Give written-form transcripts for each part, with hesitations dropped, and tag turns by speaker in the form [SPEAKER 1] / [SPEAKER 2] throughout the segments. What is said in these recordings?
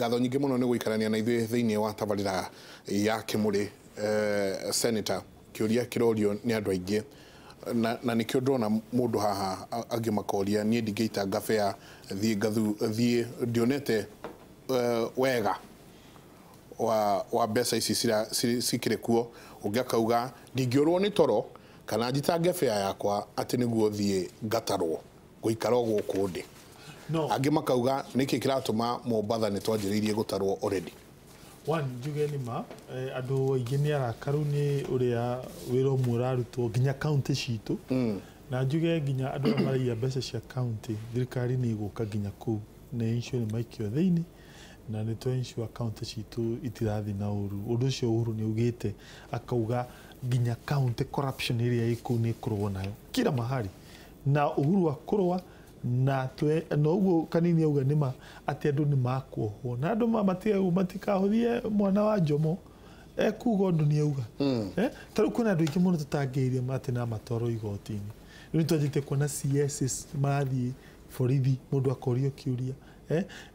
[SPEAKER 1] Ngatho nyingĩ mũno nĩ gũikarania na ithuĩ thĩinĩ wa tabarĩra ya Kĩmũrĩ. Senator, kĩũria kĩrorio nĩ andũ aingĩ na nĩkĩo ndĩrona mũndũ haha angĩ makoria niĩ ndingĩita ngabea thiĩ ngathu thiĩ ndionete wega wa mbeca ici cikĩrĩ kuo. Ũngĩ akauga ndingĩũrwo nĩ toro kana njitange bea yakwa atĩ nĩguo thiĩ ngatarwo gũikara o gũkũ ndĩ.
[SPEAKER 2] No.
[SPEAKER 1] Angĩ makauga nĩkĩ kĩratũma Mombatha nĩ twanjĩrĩirie gũtarwo already.
[SPEAKER 2] One, njuge nĩ ma andũ aingĩ nĩ arakaru nĩ ũrĩa wĩra ũmwe ũrarutwo nginya kaunti citũ. Na njuge nginya andũ arĩa maraiya mbeca cia kaunti, thirikari nĩ ĩgũka nginya kũu na ensure nĩ maikio thĩinĩ, na nĩ tũ ensure kaunti citũ itirathiĩ na ũru. Ũndũ ũcio Uhuru nĩ augĩte, akauga nginya kaunti corruption ĩrĩa ĩ kũu nĩ ĩkũrũo nayo kila mahali, na Uhuru akũrũa na twe na ũguo Kanini auga nĩ ma atĩ andũ nĩ makuohwo na andũ matikahũthie mwana wa Njomo ekuga ũndũ nĩ auga. Ta rĩu kwĩna andũ aingĩ mũno tũtangĩirie atĩ na matwarwo igoti-inĩ. Rĩu nĩtwanjĩtie kuona CSs marathiĩ borithi mũndũ akorio kĩũria.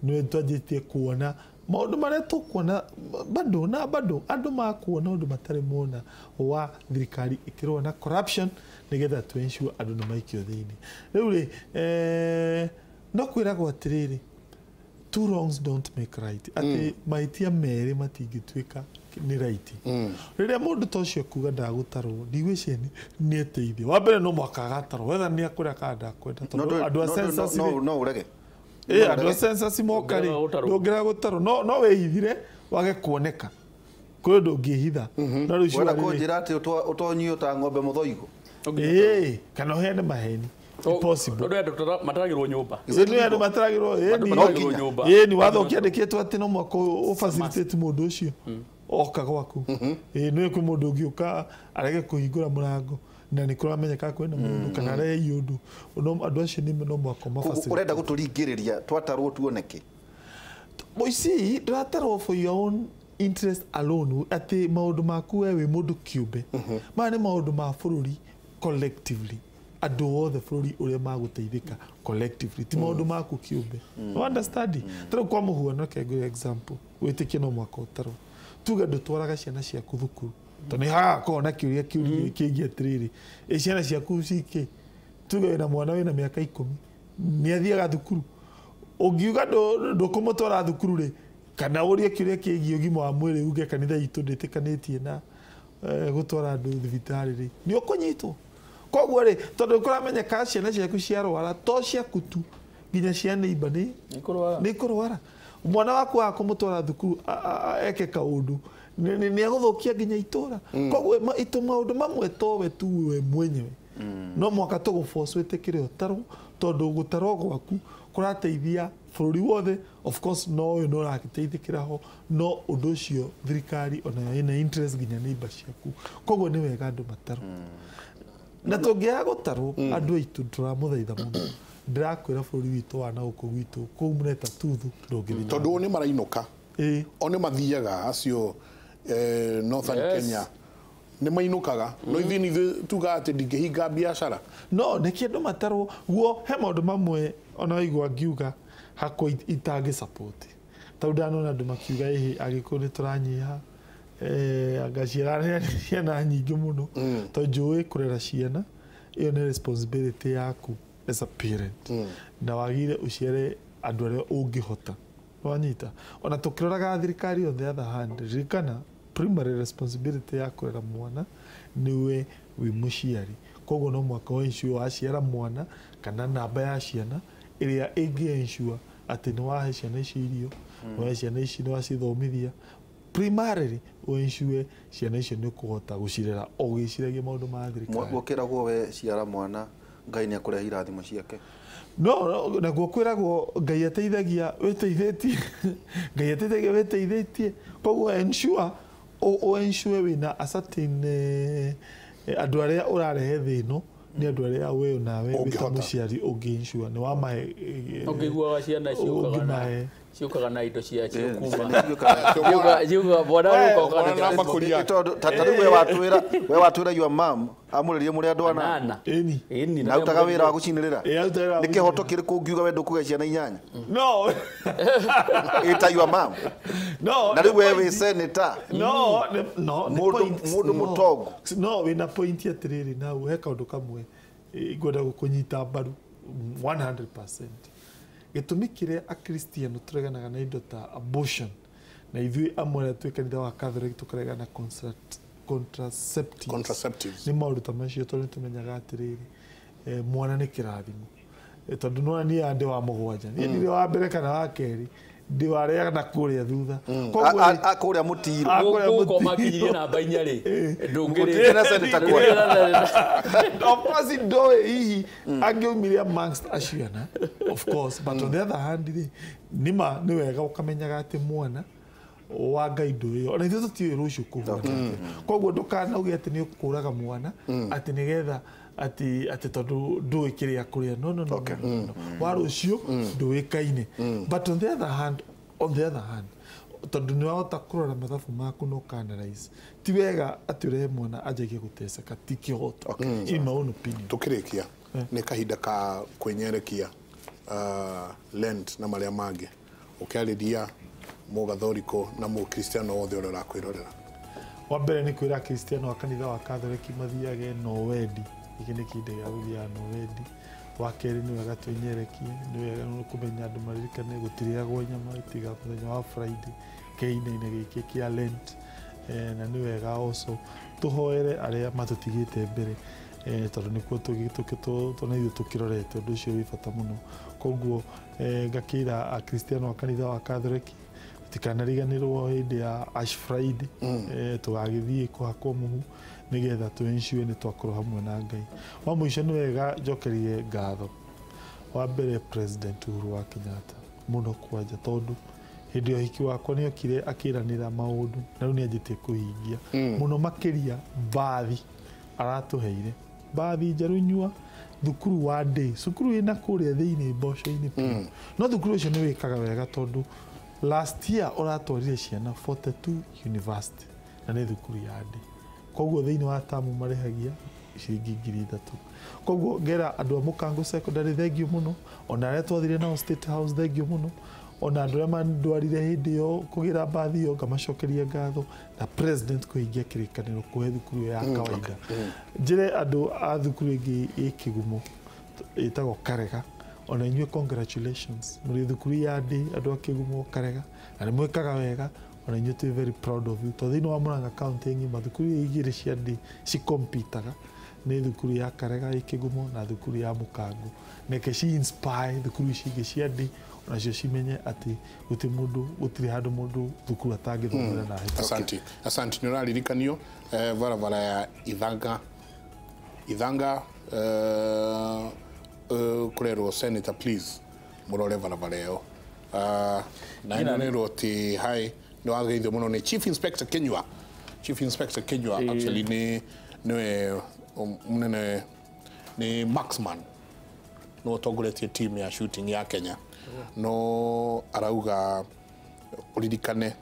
[SPEAKER 2] Nĩ twanjĩtie kuona maũndũ marĩa tũkuona bado na bado andũ makuona ũndũ matarĩ mona wa thirikari ĩkĩrũa na corruption nĩgetha tũ ensure andũ nĩ maikio thĩinĩ. Rĩu rĩ, no kwĩragwo atĩrĩrĩ, two wrongs don't make right, atĩ mahĩtia merĩ matingĩtuĩka nĩ right. Rĩrĩa mũndũ ta ũcio akuga ndagũtarwo, ndigwĩciria nĩ eteithio. Wa mbere no mũhaka agatarwo wetha nĩ akwenda kana ndakwenda, tondũ andũ a census rĩ,
[SPEAKER 3] no ũrege.
[SPEAKER 2] Andũ a census moka rĩ,
[SPEAKER 4] Ndũngĩrega gũtarwo.
[SPEAKER 2] ndũngĩrega gũtarwo. No wĩhithire wage kuoneka, kwĩ ũndũ ũngĩhitha. No rĩu
[SPEAKER 3] Wenda
[SPEAKER 2] surely rĩ,
[SPEAKER 3] kũnjĩra atĩ ũtonyio ta ng'ombe mũthũigo?
[SPEAKER 2] Kana ũheane maheni. Impossible.
[SPEAKER 4] Andũ mataragĩrwo nyũmba.
[SPEAKER 2] Nĩ andũ mataragĩrwo,
[SPEAKER 4] Andũ mataragĩrwo nyũmba.
[SPEAKER 2] Ni watho ũkĩandĩkĩtwo atĩ no mũhaka ũ facilitate mũndũ ũcio oka gwaku. Nĩ kwĩ mũndũ ũngĩũka arege kũhingũra mũrango na nĩ kũramenyeka kwĩna mũndũ kana arehe ũndũ. No andũ acio nĩ no mũhaka ũma
[SPEAKER 3] Koguo
[SPEAKER 2] facilitate.
[SPEAKER 3] ũrenda gũtũringĩrĩria twatarwo tuoneke?
[SPEAKER 2] You see, ndũratarwo for your own interest alone, atĩ maũndũ maku we wĩ mũndũ kĩũmbe. Maya nĩ maũndũ ma bũrũri collectively, andũ othe bũrũri ũrĩa magũteithĩka collectively, ti maũndũ maku kĩũmbe. You understand? Ta rĩu kwa mũhuano, reke ngũhe example, wĩtĩkie no mũhaka ũtarwo. Tuge ndũtwaraga ciana ciaku thukuru, tondũ nĩ hagakorwo na kĩũria kĩngĩ atĩrĩrĩ, ĩ ciana ciaku cikĩ? Tuge wĩna mwana wĩna mĩaka 10 nĩ athiaga thukuru, ũngiuga ndũkũmũtwara thukuru rĩ, kana ũrie kĩũria kĩgiĩ ũgima wa mwĩrĩ uge kanitha itũ ndĩtĩkanĩtie na gũtwara andũ thibitarĩ rĩ, nĩ ũkũnyitwo. Koguo rĩ, tondũ kũramenyeka ciana ciaku ciarwara to ciaku tu, nginya cia neighbor nĩ nĩ ikũrwara. Mwana waku waga kũmũtwara thukuru eke kaũndũ nĩ agũthũkia nginya itũra. Koguo maũndũ mamwe towe tu we mwenyewe no mũhaka tũgũ-force wĩtĩkĩre ũtarwo, tondũ gũtarwo gwaku kũrateithia bũrũri wothe. Of course no ũyũ no ũragĩteithĩkĩra ho, no ũndũ ũcio thirikari onayo ĩna interest nginya neighbor ciaku. Koguo nĩ wega andũ matarwo. Na tũngĩaga gũtarwo, andũ aitũ tũramũthaitha mũno, ndĩrakwĩra bũrũri witũ wa na gũkũ gwitũ kũu mũreta tuthu ndũngĩthiĩ.
[SPEAKER 1] Tondũ o nĩ marainũka, o nĩ mathiaga acio Northern Kenya nĩ mainũkaga, no ithuĩ nĩ ithuĩ tugaga atĩ ndingĩhinga biacara.
[SPEAKER 2] No nĩkĩ andũ matarwo guo? He maũndũ mamwe ona waigua ngiuga hakwa itangĩ support, tondũ ndanona andũ makiuga ĩhĩ Agĩkũyũ nĩ tũranyiha, anga ciana ciana nyingĩ mũno. Tondũ njũĩ kũrera ciana ĩyo nĩ responsibility yaku as a parent, na wagĩrĩire ũciare andũ arĩa ũngĩhota. Wanyita? Ona tũkĩroraga thirikari, on the other hand, ririkana primary responsibility ya kũrera mwana nĩwe wĩ mũciari. Koguo no mũhaka ũ ensure waciara mwana kana namba ya ciana ĩrĩa ĩngĩ ensure atĩ nĩ wahe ciana icio irio, nĩ wahe ciana ici, nĩ wacithomithia, primarily ũ ensure ciana icio nĩ ũkũhota gũcirera o ũgĩciragia maũndũ ma thirikari.
[SPEAKER 3] Gũkĩragwo we ciara mwana Ngai nĩ akũrehe irathimo ciake.
[SPEAKER 2] No naguo kwĩragwo Ngai ateithagia wĩteithĩtie, Ngai ateithagia wĩteithĩtie. Koguo ensure ũ ensure wĩna a certain andũ arĩa ũrarehe thĩ ĩno nĩ andũ arĩa we nawe wĩ ta
[SPEAKER 1] Ũngĩhota.
[SPEAKER 2] mũciari ũngĩ ensure nĩ wamahe
[SPEAKER 4] Ũngĩiguaga ciana ciũkaga na
[SPEAKER 2] ũngĩmahe
[SPEAKER 4] Ciũkaga na indo cia ciũkuma. Ciũkaga mwana ũka
[SPEAKER 1] na bakũri yake.
[SPEAKER 3] Tondũ ta rĩu we watwĩra your mom amũrĩrie mũrĩ andũ anana.
[SPEAKER 2] Ĩni.
[SPEAKER 3] Na utaga wĩra wa gũcinĩrĩra. Nĩ kĩhoto kĩrĩkũ ũngiuga we ndũkũgĩa ciana inyanya?
[SPEAKER 2] No.
[SPEAKER 3] Ĩta your mom.
[SPEAKER 2] No.
[SPEAKER 3] Na rĩu we wĩ senator.
[SPEAKER 2] No, no.
[SPEAKER 3] Mũndũ mũtongu.
[SPEAKER 2] No, wĩna point atĩrĩrĩ na he kaũndũ kamwe ngwenda gũkũnyita mbaru 100%. Gĩtũmi kĩrĩa akristiano tũreganaga na indo ta abortion na ithuĩ amwe arĩa twĩ kanitha wa Catholic tũkaregana contraceptives nĩ maũndũ ta macio tondũ nĩ tũmenyaga atĩrĩrĩ mwana nĩ kĩrathimo tondũ nĩwona niĩ ndĩ wa mũgwanja niĩ ndirĩ wa mbere kana wa kerĩ ndĩ wa arĩa na kũrĩa thutha
[SPEAKER 3] kũrĩa mũtiro
[SPEAKER 4] gũkũ makinyirie namba inya rĩ
[SPEAKER 3] ndũngĩrĩ na senator kwa
[SPEAKER 2] of course ndoĩ hihi angĩaumire amongst acio ana of course but on the other hand rĩ nĩma nĩ wega ũkamenyaga atĩ mwana wa Ngai ndũĩ ona ithuĩ tũtiũĩ rũciũ kũhana koguo ndũkanauge atĩ nĩ ũkũraga mwana atĩ nĩgetha atĩ tondũ ndũĩ kĩrĩa kũrĩa no no no wa rũciũ ndũĩkaine but on the other hand tondũ nĩ wahota kũrora mathabu maku na ũka-analyze ti wega atĩ ũrehe mwana anjagie gũteceka ti kĩhoto in my own opinion.
[SPEAKER 1] Tũkĩrĩkia nĩ kahinda ka kwĩnyerekia Lent na marĩa mangĩ ũkĩarĩria mũgathoriko na mũkristiano wothe ũrĩa ũrakwĩrorera.
[SPEAKER 2] Wa mbere nĩ kwĩra akristiano a kanitha wa Catholic mathiage na wendi gĩkĩ nĩ kĩhinda gĩa gũthiaga na wendi. Wa kerĩ nĩ wega twĩnyerekie nĩ wega kũmenya andũ maririkane gũtirĩagwo nyama tiga mũthenya wa Friday kĩhinda-inĩ gĩkĩ kĩa Lent na nĩ wega also tũhoere arĩa matũtigĩte mbere tondũ nĩkuo tũna ithuĩ tũkĩrorete ũndũ ũcio wĩ bata mũno koguo ngakĩra akristiano a kanitha wa Catholic tikanariganĩrwo hĩndĩ ya Ash Friday tũgagĩthiĩ kũhakwo mũhu nĩgetha tũ-ensure nĩ twakorwo hamwe na Ngai. Wa mũico nĩ wega njokerie ngatho wa mbere President Uhuru wa Kenyatta mũno kwanja tondũ hĩndĩ ya ũhiki wakwa nĩ okire akĩranĩra maũndũ na rĩu nĩ anjĩtie kũhingia mũno makĩria mbathi aratũheire mbathi njerũ nyua thukuru wa day cukuru ĩna kũrĩa thĩinĩ mboco-inĩ piũ no thukuru ũcio nĩ wĩkaga wega tondũ last year ũratwarire ciana 42 university na nĩ thukuru ya day koguo thĩinĩ wa tamu marĩhagia ciringi 3,000 koguo ngera andũ a Mũkango Secondary thengio mũno ona arĩa twathire nao State House thengio mũno ona andũ arĩa mandwarire hĩndĩ ĩyo kũgĩra mbathi ĩyo ngamacokeria ngatho na president kũhingia kĩrĩkanĩro kũhe thukuru ya kawaida. Njĩre andũ a thukuru ĩngĩ ĩ Kĩgumo ĩtagwo Karega ona inyuĩ congratulations mũrĩ thukuru ya day andũ a Kĩgumo Karega na nĩ mwĩkaga wega ona inyuĩ twĩ very proud of you tondũ thĩinĩ wa Murang'a County ng'ima thukuru igĩrĩ cia day cikompitaga nĩ thukuru ya Karega ĩ Kĩgumo na thukuru ya Mũkango neke ci inspire thukuru ici ingĩ cia day onacio cimenye atĩ gũtirĩ mũndũ gũtirĩ handũ mũndũ thukuru atangĩthomera na ahĩtũke.
[SPEAKER 1] Asante asante nĩ ũraririkanio barabara ya Ithanga kũrerwo senator please mũrore barabara ĩyo na ĩno nĩrwo atĩ hai nĩ wageithio mũno nĩ Chief Inspector Kinyua. Chief Inspector Kinyua actually nĩ nĩwe mũnene nĩ marksman no ũtongoretie team ya shooting ya Kenya no arauga ũririkane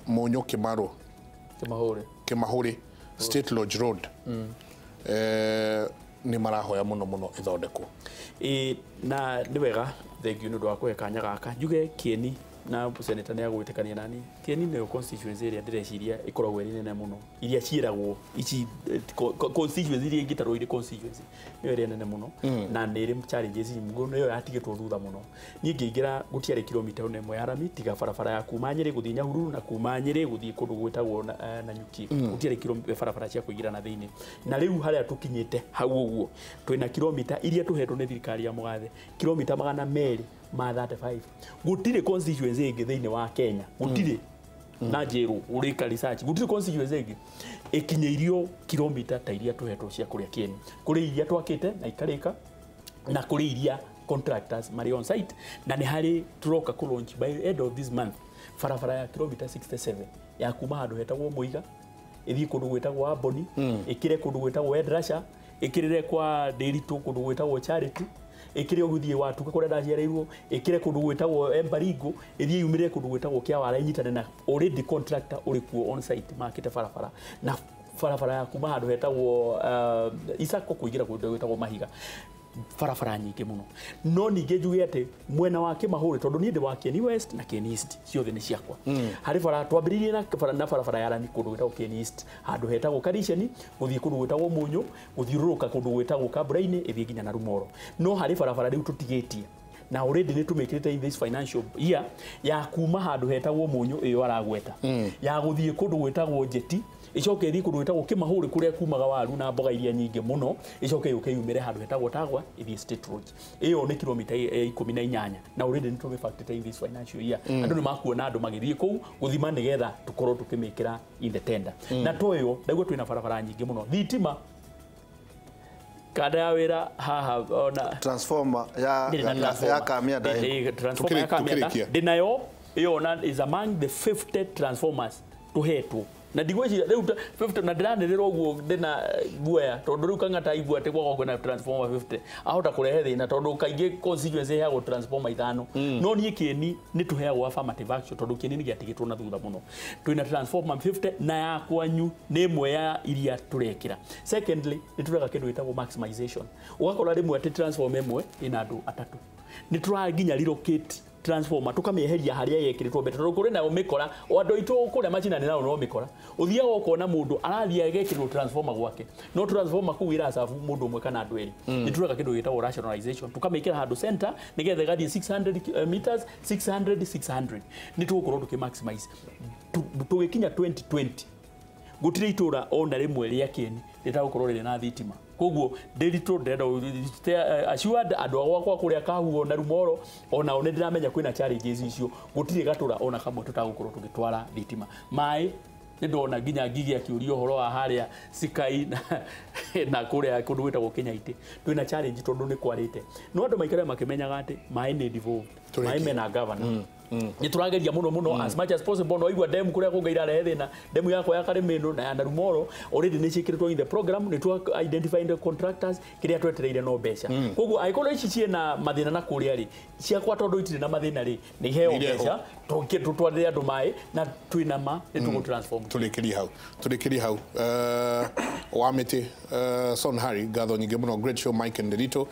[SPEAKER 1] Mũnyũ Kĩmarũ Kĩmahũrĩ State Lodge Road nĩ marahoya mũno mũno ĩthondekwo.
[SPEAKER 4] Na nĩ wega thengiũ nĩ ũndũ wa kũhe kanya gaka njuge Kieni na senator nĩ agwĩtĩkania nani Kieni nĩyo constituency ĩrĩa ndĩreciria ĩkoragwo ĩrĩ nene mũno iria ciĩragwo ici constituency iria ingĩtarwo irĩ constituency nĩyo ĩrĩa nene mũno na nĩ ĩrĩ challenges nyingĩ nĩyo yatigĩtwo thutha mũno. Niĩ ngĩingĩra gũtiarĩ kilomita ona ĩmwe ya rami tiga barabara ya kuma Nyĩrĩ gũthiĩ Nyahururu na kuma Nyĩrĩ gũthiĩ kũndũ gwĩtagwo Nanyuki gũtiarĩ barabara cia kũingĩra na thĩinĩ na rĩu harĩa tũkinyĩte hau ũguo twĩna kilomita iria tũhetwo nĩ thirikari ya mũgathe kilomita 235 gũtirĩ constituency ĩngĩ thĩinĩ wa Kenya gũtirĩ na njĩrwo ũrĩka research gũtirĩ constituency ĩngĩ ĩkinyĩirio kilomita ta iria tũhetwo cia kũrĩa Kieni kũrĩ iria twakĩte na ikarĩka na kũrĩ iria contractors marĩ on site na nĩ harĩ tũroka kũ launch by end of this month barabara ya kilomita 67 ya kuma handũ hetagwo Mũiga ĩthiĩ kũndũ gwĩtagwo Amboni ĩkĩre kũndũ gwĩtagwo Edrasha ĩkĩrĩre kwa Ndĩritũ kũndũ gwĩtagwo Charity ĩkĩre ũgũthiĩ watuka kũrĩa ndaciarĩirwo, ĩkĩre kũndũ gwĩtagwo Embaringo, ĩthiĩ yumĩrĩre kũndũ gwĩtagwo Kĩawara, ĩnyitane na already contractor ũrĩ kuo on site makĩte barabara na barabara ya kuma handũ hetagwo Isako kũingĩra kũndũ gwĩtagwo Mahiga, barabara nyingĩ mũno. No ningĩ njuge atĩ mwena wa Kĩmahũri, tondũ niĩ ndĩ wa Kieni West na Kieni East, ciothe nĩ ciakwa. Harĩ bara twambĩrĩirie na barabara ya rami kũndũ gwĩtagwo Kieni East, handũ hetagwo Kariceni, gũthiĩ kũndũ gwĩtagwo Mũnyũ, gũthiũrũrũka kũndũ gwĩtagwo Kambura-inĩ, ĩthiĩ nginya na Rumoro. No harĩ barabara rĩu tũtigĩtie na already nĩ tũmĩkĩrĩte in this financial year ya kuma handũ hetagwo Mũnyũ ĩyo aragweta, ya gũthiĩ kũndũ gwĩtagwo Njeti, icoke ĩthiĩ kũndũ gwĩtagwo Kĩmahũri kũrĩa kumaga waru na mboga iria nyingĩ mũno, icoke yũke yumĩre handũ hetagwo Tagwa ĩthiĩ State Road. Ĩyo nĩ kilomita 18 na already nĩ tũmĩbactĩte in this financial year. Andũ nĩ makuona andũ magĩthiĩ kũu gũthima nĩgetha tũkorwo tũkĩmĩkĩra in the tender. Na to ĩyo ndaigua twĩna barabara nyingĩ mũno. Thitima kada ya wĩra haha ona
[SPEAKER 3] transformer ya Kamianda,
[SPEAKER 4] transformer ya Kamianda ndĩnayo ĩyo na is among the 50 transformers tũhetwo. Na ndigwĩciria rĩu 50 na ndĩranĩrĩra ũguo ndĩna guoya tondũ rĩu Kang'ata aigua atĩ gwakwa kwĩna transformer 50 ahota kũrehe thĩna tondũ kaingĩ constituency ĩheagwo transformer 5. No niĩ Kieni nĩ tũheagwo affirmative action tondũ Kieni nĩ gĩatigĩtwo na thutha mũno. Twĩna transformer 50 na ya kwanyu nĩ ĩmwe ya iria tũrekĩra. Secondly, nĩ tũreka kĩndũ gĩtagwo maximization. Ũgakora rĩmwe atĩ transformer ĩmwe ĩna andũ atatũ. Nĩ tũranginya relocate transformer tukamieheria haria yekiritwo mbere tondu kuri nayo mikora o andu aitu kuria macinani nao no mikora uthiaga ukona mundu arathia agekirwo transformer gwake no transformer kuu iracabu mundu umwe kana andu eri. Ni tureka kindu gitagwo rationalization tukamikira handu center nigetha igathie 600 meters 600 600 ni tugukorwo tuki maximize tugikinya 2020 gutire itura ona rimwe ria Kieni ritagukorwo riri na thitima. Koguo ndĩritũ ndĩrenda assured andũ a gwakwa kũrĩa Kahuo na Rumoro onao nĩ ndĩramenya kwĩna challenges icio gũtirĩ gatũra ona kamwe tũtagũkorwo tũgĩtwara thitima. Maĩ nĩ ndona nginya Ngigi akĩũria ũhoro wa harĩa Sikai na kũrĩa kũndũ gwĩtagwo Kĩnyaitĩ twĩna challenge tondũ nĩ kwarĩte no andũ maikare makĩmenyaga atĩ maĩ nĩ devolved, maĩ mena governor. Nĩ tũrageria mũno mũno as much as possible no igua demu kũrĩa kũngĩ irarehe thĩna demu yakwa ya Karĩmĩnũ na ya Narumoro already nĩ ciĩkĩrĩtwo in the program nĩ twa identify the contractors kĩrĩa twetereire no mbeca. Koguo angĩkorwo ici ciĩna mathĩna na kũrĩa rĩ ciakwa tondũ itirĩ na mathĩna rĩ nĩ iheo mbeca tũtwarĩre andũ maĩ na twĩna ma nĩ tũgũ transform.
[SPEAKER 1] Tũrĩkĩrie hau wa mĩtĩ. Son Harry ngatho nyingĩ mũno. Great show Mike and Nderitu.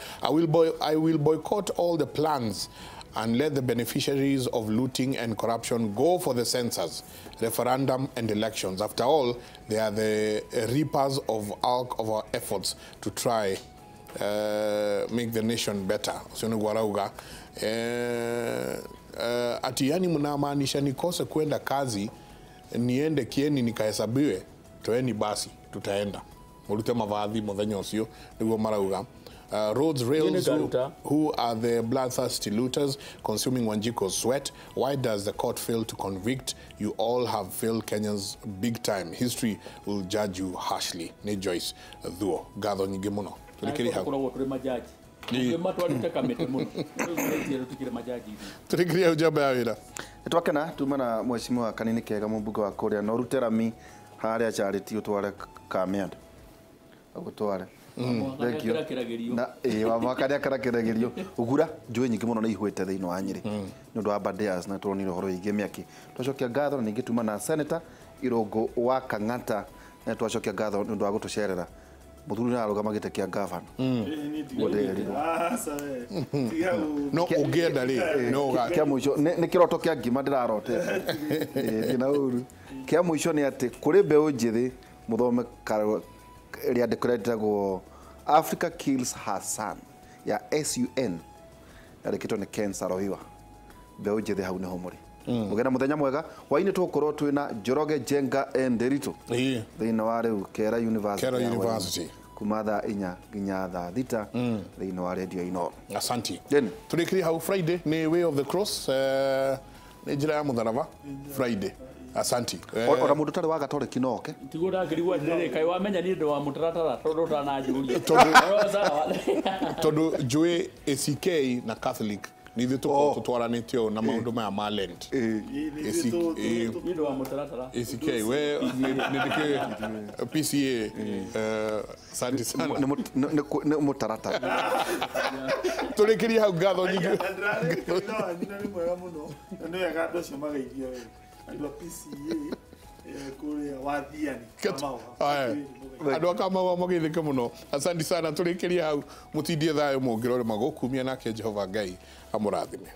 [SPEAKER 1] I will boycott all the plans and let the beneficiaries of looting and corruption go for the census, referendum and elections. After all, they are the reapers of our efforts to try make the nation better. Ucio ati yani mnamaanisha nikose kwenda kazi niende Kieni nikahesabiwe? Toeni basi tutaenda. Murute mavathi muthenya ucio niguo marauga. Roads, rails, who are the bloodthirsty looters consuming Wanjiko's sweat? Why does the court fail to convict? You all have failed Kenyans big time. History will judge you harshly. Ni Joyce Thuo. Gatho nyingi muno. Tulikiria ujambo ya wira.
[SPEAKER 3] Twakena tuma na mheshimiwa Kanini Kega mũmbunge wa kũrĩa no rute rami harĩa Charity ũtware Kamianda. Ũgũtware. Thank you. Na wa mwaka rĩa karakĩragerio ugura njũĩ nyingĩ mũno nĩ ihwĩte thĩinĩ wa Nyĩrĩ nĩ ũndũ wa Aberdares na tũronire ũhoro wĩgiĩ mĩaki. Twacokia ngatho na ningĩ tuma na Senator Irũngũ wa Kang'ata na twacokia ngatho nĩ ũndũ wa gũtũcerera. Mũthuri nĩ arũgama gĩtĩ kĩa gavana.
[SPEAKER 1] No ũngĩenda rĩ no
[SPEAKER 3] kĩa mũico nĩ kĩroto kĩa ngima ndĩrarotete. Ndina ũru. Kĩa mũico nĩ atĩ kũrĩ mbeũ njĩthĩ mũthome rĩandĩko rĩrĩa rĩtagwo Africa Kills Her Son ya SUN yandĩkĩtwo nĩ Ken Saro-Wiwa. Mbeũ njĩthĩ hau nĩho mũrĩ. Mũgĩe na mũthenya mwega. Hwaĩ-inĩ tũgũkorwo twĩna Njoroge Njenga Nderitu thĩinĩ wa rĩu Kera University kuma thaa 4 nginya thaa 6 thĩinĩ wa radio ino.
[SPEAKER 1] Asanti. Tũrĩkĩrie hau Friday nĩ Way of the Cross, nĩ njĩra ya mũtharaba Friday. Asanti.
[SPEAKER 3] Ona mundu tari wa gatoreki no oke.
[SPEAKER 4] Tiguo ndakĩrigwo atĩrĩrĩ kaĩ wamenya niĩ ndĩ wa mũtaratara tondũ ũtananjũria.
[SPEAKER 1] Tondũ njũĩ ACK na Catholic Nĩ ithuĩ tũkorwo tũtwaranĩte ũũ na maũndũ maya ma Lent.
[SPEAKER 4] Nĩ ũndũ wa mũtaratara.
[SPEAKER 1] ACK we nĩ ndĩkĩ PCA, asante sana.
[SPEAKER 3] Nĩ mũtaratara.
[SPEAKER 1] Tũrĩkĩrie hau, ngatho nyingĩ.
[SPEAKER 2] Nyina nĩ mwega mũno na nĩ wega andũ acio mageithio wega, andũ a PCA kũrĩa Wathiani Kamau.
[SPEAKER 1] Aya. Andũ a Kamau mageithĩke mũno, asante sana. Tũrĩkĩrie hau, mũtindie thayũ mũngĩrore magũkumia nake Jehova Ngai amũrathime.